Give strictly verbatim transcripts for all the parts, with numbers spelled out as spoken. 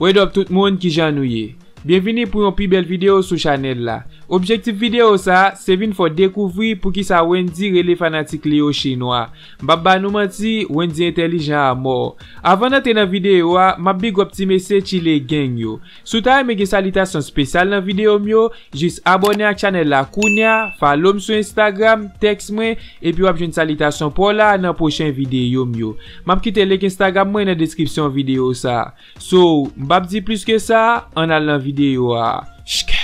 What up tout moun, kijan nou ye? Byenvini pou yon pi bèl videyo sou chanèl la. Objektif videyo sa, se vin fè w dekouvri poukisa Wendyy rele fanatik li yo chinwa. M p ap ba nou manti, Wendyy entèlijan a mò. Avan n antre nan videyo a, m ap big up ti mesye Chile Gang yo. Si w ta renmen gen salitasyon espesyal nan videyo m yo, jis abòne ak chanèl la kounya, follow m sou Instagram, tèks mwen, epi w ap jwenn salitasyon pa w la nan pwochen videyo m yo. M ap kite link Instagram mwen nan deskripsyon videyo sa. So, m p ap di plis ke sa, ann al nan videyo a. Shkè!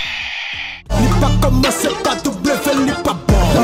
Li pa kòmanse pa W, li pa bon.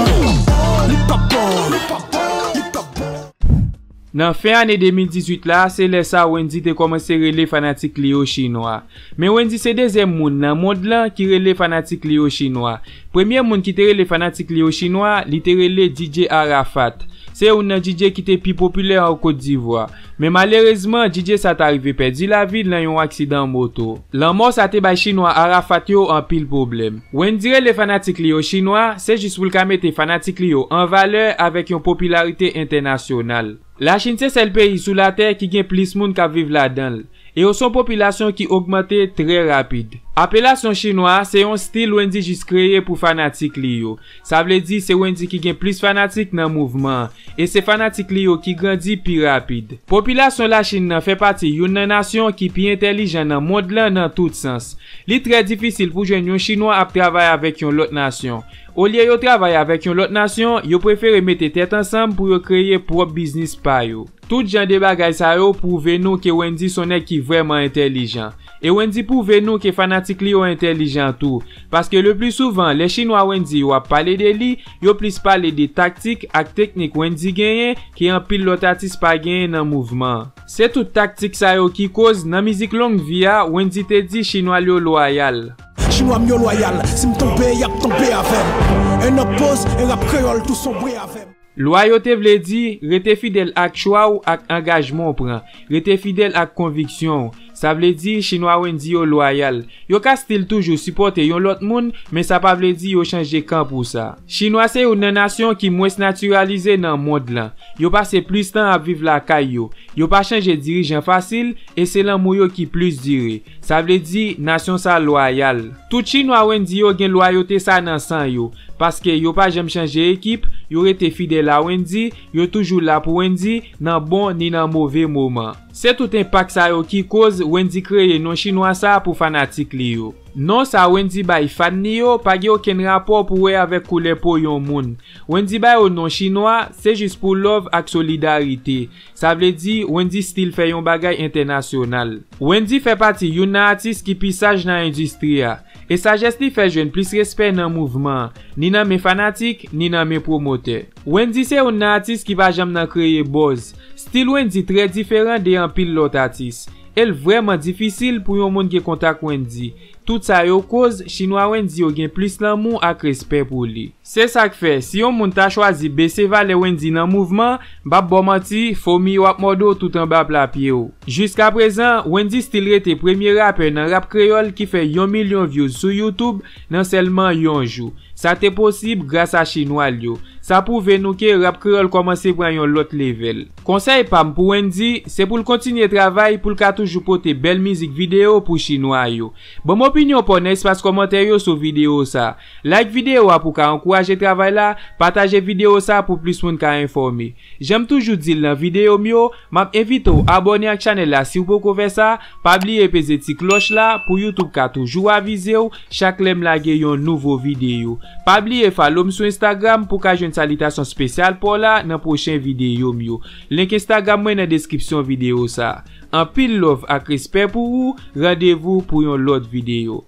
Li pa bon, li pa bon, li pa bon. Nan fen ane de mil dizuit la, se lè sa Wendyy te kòmanse rele fanatik li yo chinwa. Men Wendyy se dezyèm moun nan mond lan ki rele fanatik li yo chinwa. Premye moun ki te rele fanatik li yo chinwa, li te rele D J Arafat. Se youn nan D J ki te pi popilè an Kot Divwa. Men malerezman, D J sa ta rive pèdi lavi l nan yon aksidan moto. Lanmò sa te bay chinwa Arafat yo anpil pwoblèm. Wendyy rele fanatik li yo chinwa, se jis pou l ka mete fanatik li yo an valè avèk yon popilarite entènasyonal. Lachin se sèl peyi sou latè ki gen plis moun k ap viv ladan l, e yo se yon popilasyon ki ogmante trè rapid. Apelasyon chinwa se yon stil Wendyy jis kreye pou fanatik li yo. Sa vle di se Wendyy ki gen plis fanatik nan mouvman an, e se fanatik li yo ki grandi pi rapid. Popilasyon Lachin nan fè pati youn nan nasyon ki pi entèlijan nan mond lan nan tout sans. Li trè difisil pou jwenn yon chinwa ap travay avèk yon lòt nasyon. Olye yo travay avèk yon lòt nasyon, yo prefere mete tèt ansanm pou yo kreye pwòp biznis pa yo. Tout jan de bagay sa yo pwouve nou ke Wendyy se yon nèg ki vrèman entèlijan. E Wendyy pwouve nou ke fanatik li yo entèlijan tou. Paske le pli souvan, lè chinwa Wendyy yo ap pale de li, yo plis pale de taktik ak teknik Wendyy genyen ke anpil lòt atis pa genyen nan mouvman an. Se tout taktik sa yo ki koz, nan mizik Long Vi a, Wendyy te di chinwa l yo lwayal. Chinwa m yo lwayal, si m tonbe, y ap tonbe avè m. E nan poz, e rap kreyòl tou sonbre avè m. Lwayote vle di rete fidèl ak chwa w ak angajman w pran. Rete fidèl ak konviksyon w. Sa vle di chinwa Wendyy yo lwayal. Yo ka still toujou sipòte yon lòt moun, men sa pa vle di yo chanje kan pou sa. Chinwa se youn nan nasyon ki mwens natiralize nan mond lan. Yo pase plis tan ap viv lakay yo. Yo pa chanje dirijan fasil, e se lanmou yo ki plis dire. Sa vle di, nasyon sa lwayal. Tout chinwa Wendyy yo gen lwayote sa nan san yo, paske yo pa janm chanje ekip, yo rete fidèl a Wendyy, yo toujou la pou Wendyy, nan bon ni nan move moman. Se tout enpak sa yo ki koz Wendyy kreye non chinwa sa pou fanatik li yo. Non sa Wendyy bay fan li yo pa gen okenn rapò pou wè avèk koulè po yon moun. Wendyy ba yo non chinwa, se jis pou love ak solidarite. Sa vle di, Wendyy still fè yon bagay entènasyonal. Wendyy fè pati youn nan atis ki pi saj nan endistri a. E sajès li fè l jwenn plis respè nan mouvman an, ni nan men fanatik, ni nan men pwomotè. Wendyy se youn nan atis ki pa janm nan kreye buzz. Stil Wendyy trè diferan de anpil lòt atis. E l vrèman difisil pou yon moun gen kontak Wendyy. Tout sa yo koz, chinwa Wendyy yo gen plis lanmou ak respè pou li. Se sa k fè, si yon moun ta chwazi bese valè Wendyy nan mouvman, m p ap ba w manti, fomi yo ap mòde w tout anba pla pye w. Jiskaprezan, Wendyy still rete premye rapè nan rap kreyòl ki fè yon milyon views sou YouTube nan sèlman yon jou. Sa te posib gras a chinwa l yo. Sa pwouve nou ke rap kreyòl kòmanse pran yon lòt level. Konsèy pa m pou Wendyy, se pou l kontinye travay pou l ka toujou pote bèl mizik videyo pou chinwa yo. Ban m opinyon pa w nan espas kòmantè yo sou videyo sa. Like videyo a pou w ka ankouraje travay la, pataje videyo sa pou plis moun ka enfòme. Jan m toujou di l nan videyo m yo, m ap envite w abòne ak chanèl la si w poko fè sa, pa bliye peze ti klòch la pou YouTube ka toujou avize w chak lè m lage yon nouvo videyo. Pa bliye follow m sou Instagram pou w ka jwenn salitasyon espesyal pa w la nan pwochen videyo m yo. Link Instagram mwen nan deskripsyon videyo sa. Anpil love ak respè pou ou, randevou pou yon lòt videyo.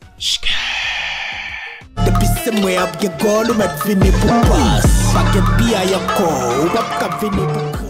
Depi se mwen ap gen gòl, ou mèt vini pou pas. Pa gen piyay ankò, ou p ap ka vini pou